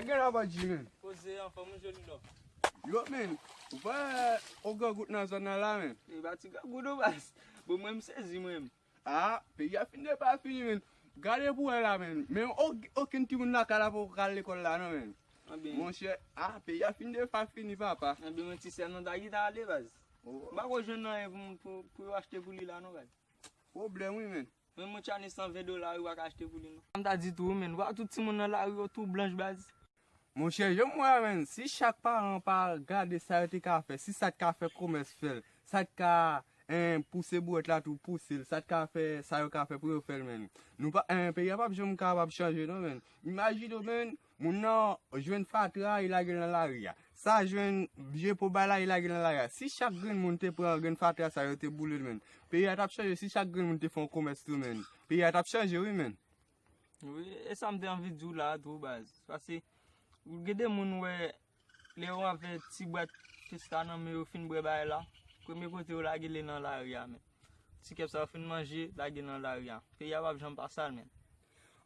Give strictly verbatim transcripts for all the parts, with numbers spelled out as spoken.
Gen la bò di, men. Poze anfòm, ou joli lò. Yo, men, ou pa o gran gout nan zòn nan la, men. E pa ti gran gout, non, baz. Bon, mwen, m sezi, mwen. Ah, peyi a fin de pa fini, men. Gade pou wè la, men. Men o-, okenn timoun lakay la poko ka al lekòl la, non, men. Monchè, ah, peyi a fin de pa fini, papa. Anben, mwen, ti sè nan ta gita ale, baz. M pa ko jwenn anyen pou, pou, pou yo achte pou li la, non, baz. Pwoblèm, wi, men. Menm yon tchanis san ven dola, wi, w pa ka achte pou li, non. M ta di tou, wi, men. W a tout timoun nan lari yo tou blanch, baz. Monchè, jan m wè a, men, si chak paran pa gade sa yo te ka fè, si sa t ka fè komès fè l, sa t ka, en, pouse bwèt la tou pouse l, sa t ka fè, sa yo ka fè pou yo fè l, men. Nou pa, en, peyi a p ap janm kapab chanje, non, men. Imajine w, men, moun nan jwenn fatra, li lage l nan lari a. Sa jwenn vye po bay la, li lage l nan lari a. Si chak grenn moun te pran grenn fatra sa yo te boule l, men, peyi a t ap chanje. Si chak grenn moun te fè yon komès tou, men, peyi a t ap chanje, wi, men. Wi, e sa m te anvi di w la a tou, baz. Paske, ou gen de moun, ou wè, lè yo avè ti bwat festa nan men yo, fin bwè bagay la, premye kote yo lage l nan lari a, men. Ti kèb sa yo fin manje, lage l nan lari a. Peyi a p ap janm pa sal, men.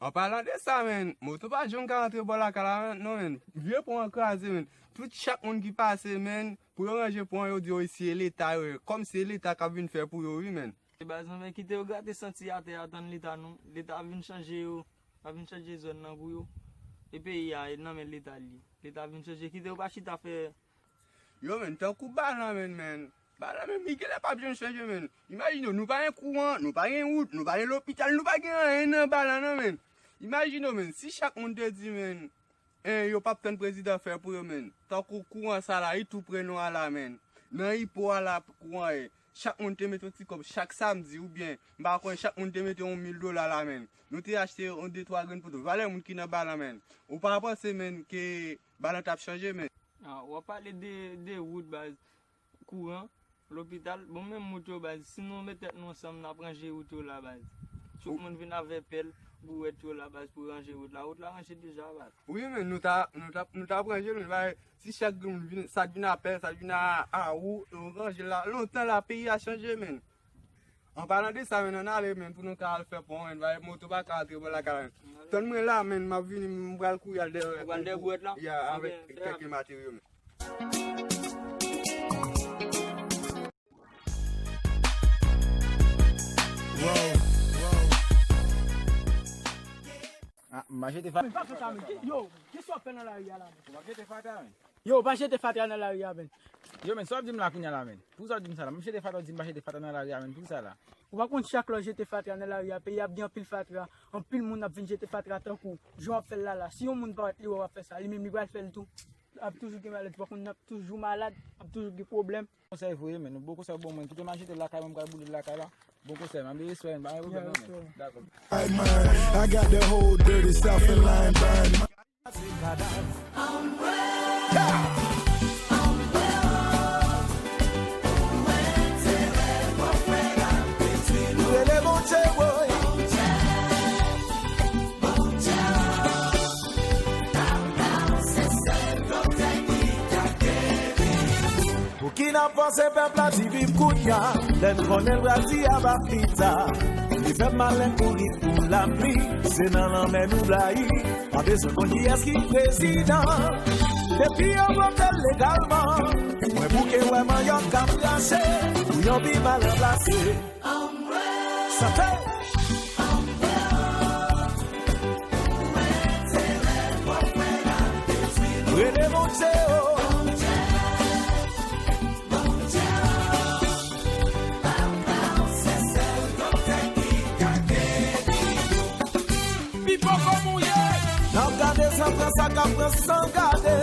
An palan de sa, men, moto pa janm ka rantre bò lakay la, non, men. Vye pon an kraze, men. Tout chak moun ki pase, men, pou yo ranje pon an, yo di yo se Leta yo ye. Kòmsi se Leta k ap vin fè pou yo, wi, men. E baz, men kite yo grate santi atè a, tann Leta, non. Leta ap vin chanje yo, ap vin chanje zòn nan pou yo. E peyi a, e nan men Leta li ye. Leta ap vin chanje, kite yo pa chita fè. Yo, men, tankou Balan, men, men. Balan, men, li genlè p ap janm chanje, men. Imajine w, nou pa gen kouran, nou pa gen wout, nou pa gen lopital, nou pa gen anyen nan Balan, non, men. Imajine w, men, si chak moun te di, men, en, yo p ap tann prezidan fè pou yo, men. Tankou kouran sa la, li tou pre nou a la, men. Nan ipo a la, kouran ye. Chak moun te mete yon ti kòb chak samdi, oubyen, m pa konnen, chak moun te mete yon mil dola la, men. Nou te achte yon de twa grenn poto. Valè moun ki nan Balan, men. Ou pa panse, men, ke Balan t ap chanje, men. Ah, w ap pale de, de wout, baz. Kouran, lopital. Bon, menm wout yo, baz. Si nou met tèt nou ansanm, n ap ranje wout yo la, baz. Tout moun vin avè pèl, bouwèt yo la, baz, pou ranje wout la. Wout la ranje deja, baz. Wi, men nou ta, nou ta, nou ta ap ranje l, men, baz, si chak grenn moun vin, sa t vin a pèl, sa t vin a, a wou, nou ranje l la, lontan la, peyi a chanje, men. An palan de sa, men, ann ale, men, pou nou ka al fè pon, men, bay moto pa ka antre bò lakay la, men. Tann mwen la, men, m ap vini, m pral kouri al dèyè. Ou pral dèyè bouwèt la? Ya, avèk kèk materyo, men. Ah, m pa jete fatra. Men pa fè sa, men. Ki, yo, kisa w ap fè nan lari a la, men? Ou pa jete fatra, men. Yo, pa jete fatra nan lari a, men. Yo, men, sa w ap di m la kounye a la, men? Poukisa w di m sa la? M jete fatra, w di m pa jete fatra nan lari a, men. Poukisa la? Ou pa konn chak lè w jete fatra nan lari a, peyi a ap gen anpil fatra. Anpil moun ap vin jete fatra tankou jan w ap fè l la la. Si yon moun parèt li wè w ap fè sa, li menm li pral fè l tou. Ap toujou gen maladi, pa konn, n ap toujou malad, ap toujou gen pwoblèm. Konsèy voye, men. Bon konsèy bon, mwen. Kite m al jete l lakay mwen, m pral boule l lakay la. Bon konsèy, men. Ann respè, men. Pa gen pwoblèm, non, men. Dakò. I got the whole dirty South in line by my Rele Bondye, woy. Pou ki n ap fòse pèp la di viv kounya, lè n konnen l pral di aba pita. Li fè m malè kouri pou lapli, se nan lanmè nou blayi. Pa bezwen konn kiyès ki prezidan. Depi yo vote l legalman, mwen bouke wè manyòk k ap krache pou yon pi mal ranplase. Sa fè. Rele Bondye, o. Pipo kò mouye. N ap gade san pran sa k ap pran san gade.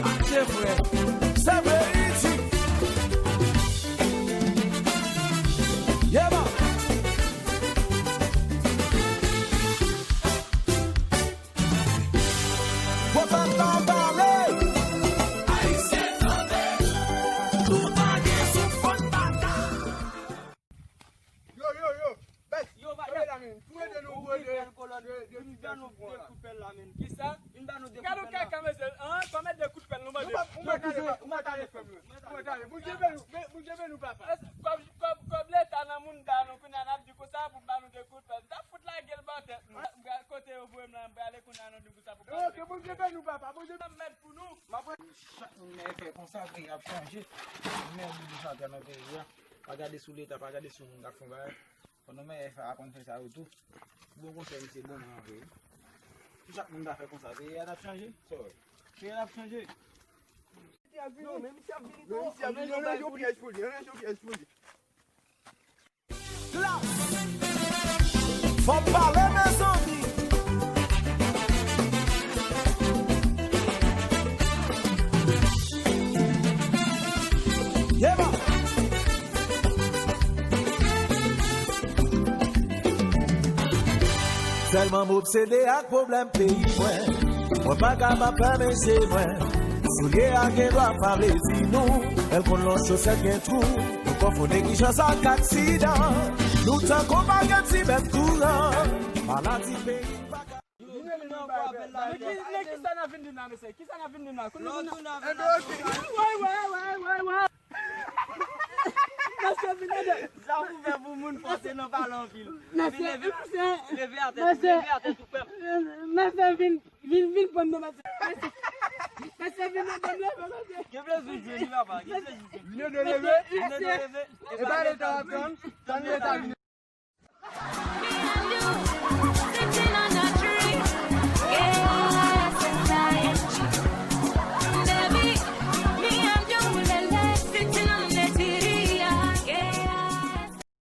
Achte frè. Se veridik. Yeah, man. Pwofèt la pale. Ayisyen tande. Nou pa gen soufrans bata. Yo, yo, yo. Bèt, yo, pa tande la, men. Pou ede nou, pou ede de, de, de, de kout pèl la, men. Kisa? Vin ba nou de kout pèl la. Gade yon kaka, mesye. An, kòman de kout pèl nou mande? Ou pa, ou pa tande, ou pa tande frè m, ou pa tande. Bondye beni w, Bondye beni w, papa. Kòb, kòb, kòb Leta nan moun ta nou, kounye a n ap di konsa pou ba nou de kout pèl. M t ap fout lage l bò tèt nou. M pral kote yo voye m la, m prale kounye a nou di konsa pou ba nou de kout pèl. Bondye beni w, papa. Bondye ap mèt pou nou. M ap chak moun nan fè konsa, peyi ap chanje. Mèd ou di sa nan peyi a. Pa gade sou leta, pa gade sou moun k ap fè bagay. Pandan mèyè fè a konn fè sa yo tou. Bon konsèy, misye bon mwen anvoye. Si chak moun ta fè konsa, peyi a t ap chanje. Peyi a t ap chanje. Non, men misye ap vini tou. Misye ap vini, yon pyèj pou li, yon pyèj pou li. Klas! Fò pale, mezanmi! Yeba! Tèlman m obsede ak pwoblèm peyi mwen, mwen pa kapab fèmen je mwen. Soulye a gen dwa pa vle di nou, lè l konn lòt chosèt gen twou. Nou konfonn neglijans ak aksidan. Nou tankou pa gen ti bèt kouran. Maladi peyi pa ka. Men ki, men kisa n ap vin di m la, mesye? Kisa n ap vin di m la? Kounye a, kounye a. Woy, woy, woy, woy, woy. Mesye, vin ede. Sa pou fè pou moun panse nan pale anpil. Mesye, leve, mesye, leve atè, mesye, leve atè tou pèp. Mesye, vin, vin, vin pran m nan, mesye. Mesye, mesye, vin nan, vin leve, mesye. Gen plezi jwenn li, papa. Gen plezi jwenn. Vin ede leve. Vin ede leve. E pa leta ap tann. Tann leta vin.